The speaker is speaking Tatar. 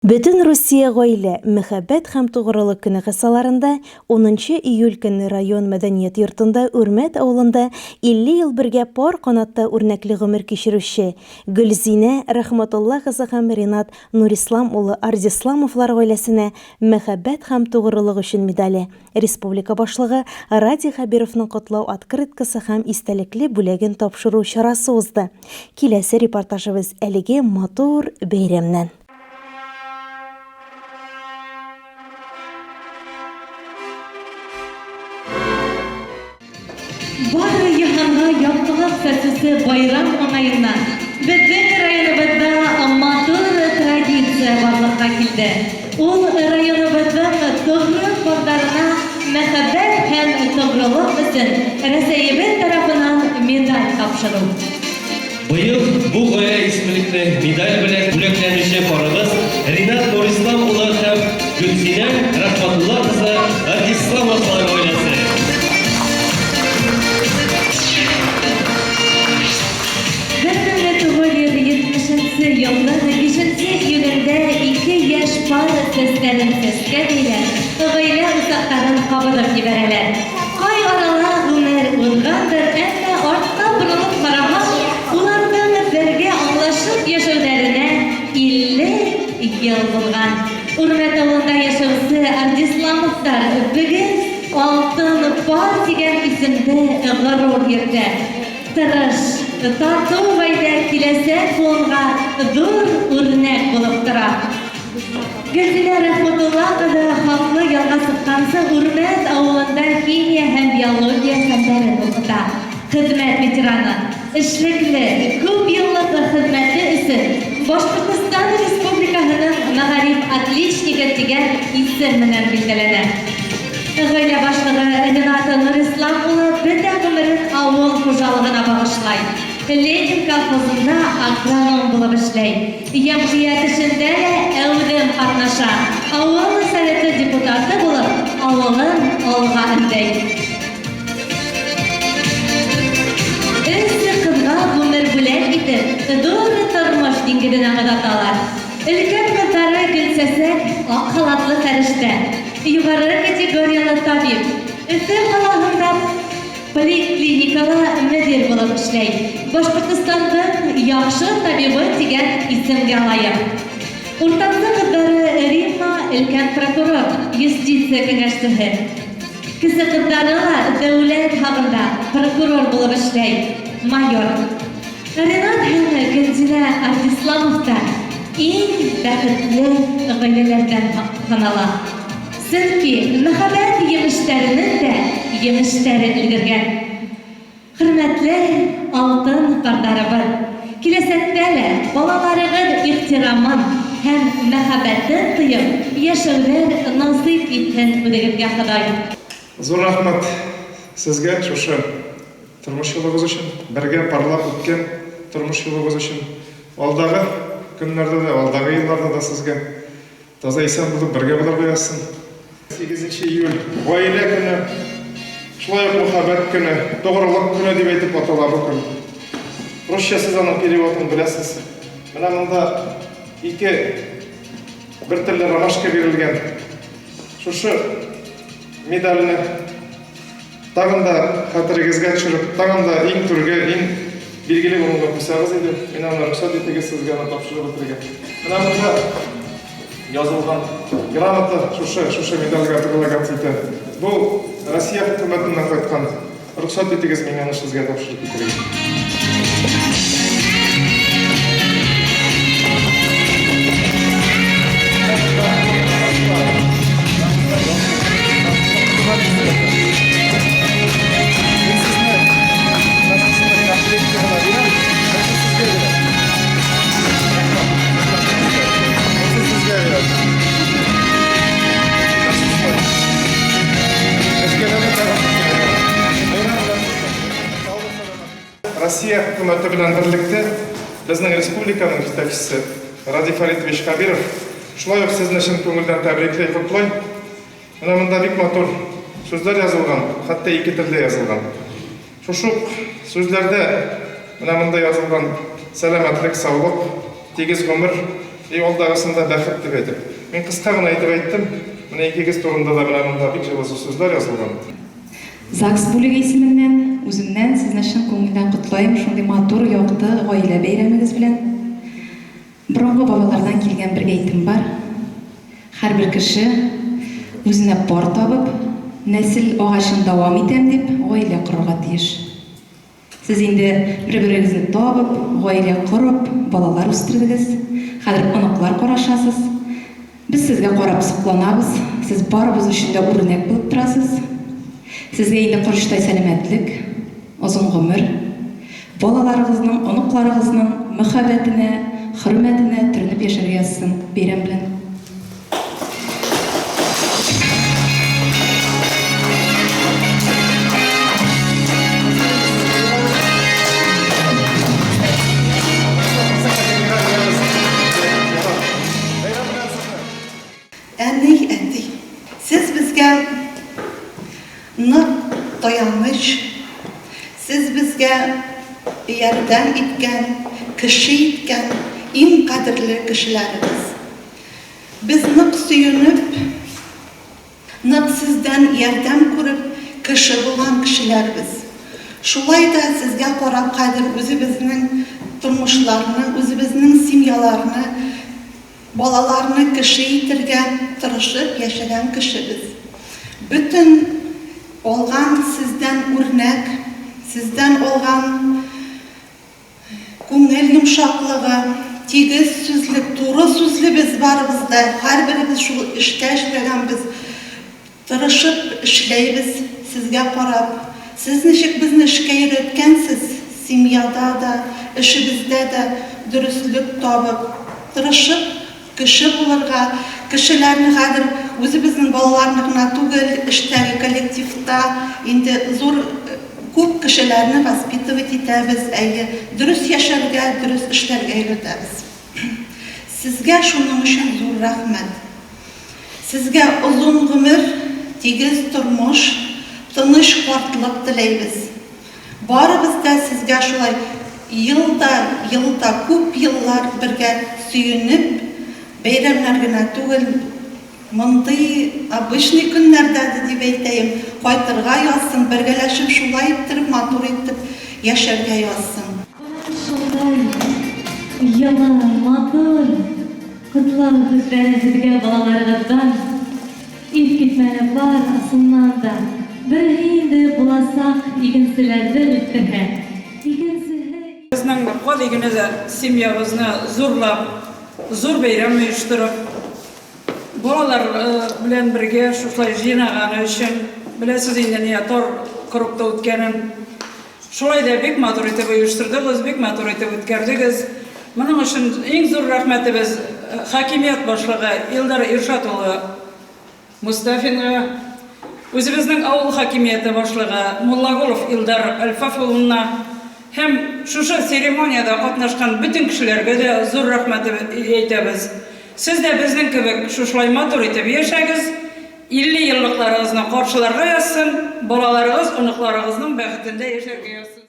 Бөтенрусия гаилә, мәхәббәт һәм тугрылык көне кысаларында унынчы июль көнне район мәдәният йортында Үрмәт авылында 50 ел бергә пар канатта үрнәкле гомер кичерүче Гөлзинә Рәхмәтулла кызы һәм Ринат Нурислам улы Ардисламовлар гаиләсенә Мәхәббәт һәм тугрылык өчен медале, Республика Башлыгы Радий Хәбировның котлау открыткасы һәм истәлекле бүләген тапшыру чарасы узды. Киләсе репортажыбыз әлеге матур бәйрәмнән. Бары җиһанга яктылык сәчүче байрам уңаеннан безнең районыбызда матур традиция барлыкка килде. Ул районыбызның тугры пардарына мәхәббәт һәм тугрылык өчен Рәсәебез тарафыннан медаль тапшыру. Быел бу гаилә исемлекле медаль белән бүләкләнүче парыбыз Ринат Нурислам улы һәм Гөлсинә Рәхмәтулла кызы Ардисламовлар гаиләсе. 1970 елның бишенче июлендә ике яшь пар сәсләрен сәскә бәйләп, гаилә учакларын кабызып җибәрәләр. Кай арала гомер узгандыр, әмма артка борылып карамау, уларның бергә аңлашып яшәүләренә 50 ел булган. Үрмәт авылында яшәүче Ардисламовлар бүген Алтын пар дигән исемне горур йөртә. Тырыш, тату гаилә киләчәк буынга зур үрнәк булып тора. Гөлзилә Рәхмәтулла кызы хаклы ялга чыкканчы Үрмәт авылында химия һәм биология фәннәрен укыта. Хезмәт ветераны. Эшлекле, күпьеллык хезмәте өчен Башкортстан Республикаһының мәгариф отличнигы дигән исем белән билгеләнә. Гаилә башлыгы Ренат Нурислам улы бөтә гомерен авыл хуҗалыгына багышлай. Ленин колхозында агроном булып эшләй. Җәмгыять эшендә дә әүдем катнаша, авыл советы депутаты булып, авылын алга өндәй. Өч кызга гомер бүләк итеп, зур тормыш диңгезенә озаталар. Өлкән кызлары Гөлчәчәк, ак халатлы фәрештә, югары категорияле табиб, Өфе каласында Поликлиникада мөдир булып эшләй. Башкортстанның яхшы табибы дигән исемгә лаек. Уртанчы кызлары Римма өлкән прокурор, юстиция киңәшчесе. Кече кызлары ла дәүләт һагында прокурор булып эшләй, майор. Ренат һәм Гөлзилә Ардисламов та иң бәхетле гаиләләрдән санала. Чөнки мәхәббәт йимешләренең дә йимешләре өлгергән. Хөрмәтле алтын пардарыбыз, киләчәктә лә балаларыгыз ихтирамын һәм мәхәббәтен тоеп яшәүләр насыйп итһен үзегезгә Ходай. Зур рәхмәт сезгә шушы тормыш юлыгыз өчен, бергә парлап үткән тормыш юлыгыз өчен. Алдагы көннәрдә дә, алдагы елларда да сезгә Таза исән булып бергә булырга язсын. Сигезенче июль, Гаилә көне, шулай ук Мәхәббәт көне, Тугрылык көне дип әйтеп атала бу көн. Русча сез аның переводын беләсез. Менә монда ике бер төрле ромашка бирелгән. Шушы медальне Тагын да хәтерегезгә төшереп, тагын да иң түрге, иң билгеле урынга куйсагыз иде, мин аны рөхсәт итегез сезгә аны тапшырып бетерергә. Менә монда язылган грамота шушы, шушы медальгә прилагаться итә. Бу Россия хөкүмәтеннән кайткан. Рөхсәт итегез мин аны сезгә тапшырып китерергә. Россия хөкүмәте белән берлектә безнең республиканың җитәкчесе Радий Фаритович Хәбиров шулай ук сезне чын күңелдән тәбрикли, котлый. Менә монда бик матур сүзләр язылган, хәтта ике телдә язылган. Шушы ук сүзләрдә менә монда язылган сәламәтлек, саулык, тигез гомер. И алдагысында бәхет дип әйтеп. Мин кыска гына итеп әйттем. Менә икегез турында да менә монда бик җылы сүзләр язылган. ЗАГС бүлеге исеменнән, үземнән сезне чын күңелдән котлыйм шундый матур, якты гаилә бәйрәмегез белән. Борынгы бабалардан килгән бер әйтем бар, Һәрбер кеше үзенә пар табып, нәсел агачын дәвам итәм дип, гаилә корырга тиеш. Сез инде бер-берегезне табып, гаилә корып, балалар үстердегез, хәзер оныклар карашасыз. Без сезгә карап сокланабыз, сез барыбыз өчен дә үрнәк булып торасыз. Сезгә инде корычтай сәламәтлек, озын гомер, балаларыгызның, оныкларыгызның мәхәббәтенә, хөрмәтенә төренеп яшәргә язсын. Бәйрәм белән! Әни, әти, сез безгә нык таяныч, сез безгә ярдәм иткән, кеше иткән иң кадерле кешеләребез. Без нык сөенеп, нык сездән ярдәм күреп, кеше булган кешеләрбез. Шулай да сезгә карап хәзер үзебезнең тормышларны, үзебезнең семьяларны, балаларны кеше итергә тырышып яшәгән кешебез. Бөтен алган сездән үрнәк, сездән алган Күңел йомшаклыгы, тигез сүзле, туры сүзле без барыбыз да, һәрберебез шул эштә эшләгәнбез, тырышып эшләйбез, сезгә карап. Сез ничек безне эшкә өйрәткәнсез, семьяда да, эшебездә дә дөреслек табып, тырышып Кеше булырга, кешеләрне хәзер үзебезнең балаларны гына түгел, эштәге коллективта инде зур күп кешеләрне воспитывать итәбез, әйе, дөрес яшәргә, дөрес эшләргә өйрәтәбез. Сезгә шуның өчен зур рәхмәт. Сезгә озын гомер, тигез тормыш, тыныч картлык теләйбез. Барыбыз да сезгә шулай ел да, ел да, күп еллар бергә сөенеп, бәйрәмнәр генә түгел, мондый обычный көннәрдә дә дип әйтәем, кайтырга язсын, бергәләшеп шулай иттереп, матур итеп яшәргә язсын. Шундай җылы, матур котлау сүзләре сезгә балаларыгыздан. Искитмәле бар ысыннан да, берһе инде буласак игенчеләрне үстерһә, икенчеһе. Безнең гади генә дә семьябызны зурлап, зур бәйрәм оештырып, балалар белән бергә шушылай җыйнаганы өчен, беләсез инде нигә тар кругта үткәнен. Шулай да бик матур итеп оештырдыгыз, бик матур итеп үткәрдегез. Моның өчен иң зур рәхмәтебез хакимият башлыгы Илдар Иршат улы Мостафинга, үзебезнең авыл хакимияте башлыгы Муллагулов Илдар Альфаф улына һәм шушы церемониядә катнашкан бөтен кешеләргә дә зур рәхмәт әйтәбез. Сез дә безнең кебек шушылай матур итеп яшәгез, 50 еллыкларыгызны каршыларга язсын, балаларыгыз, оныкларыгызның бәхетендә яшәргә язсын.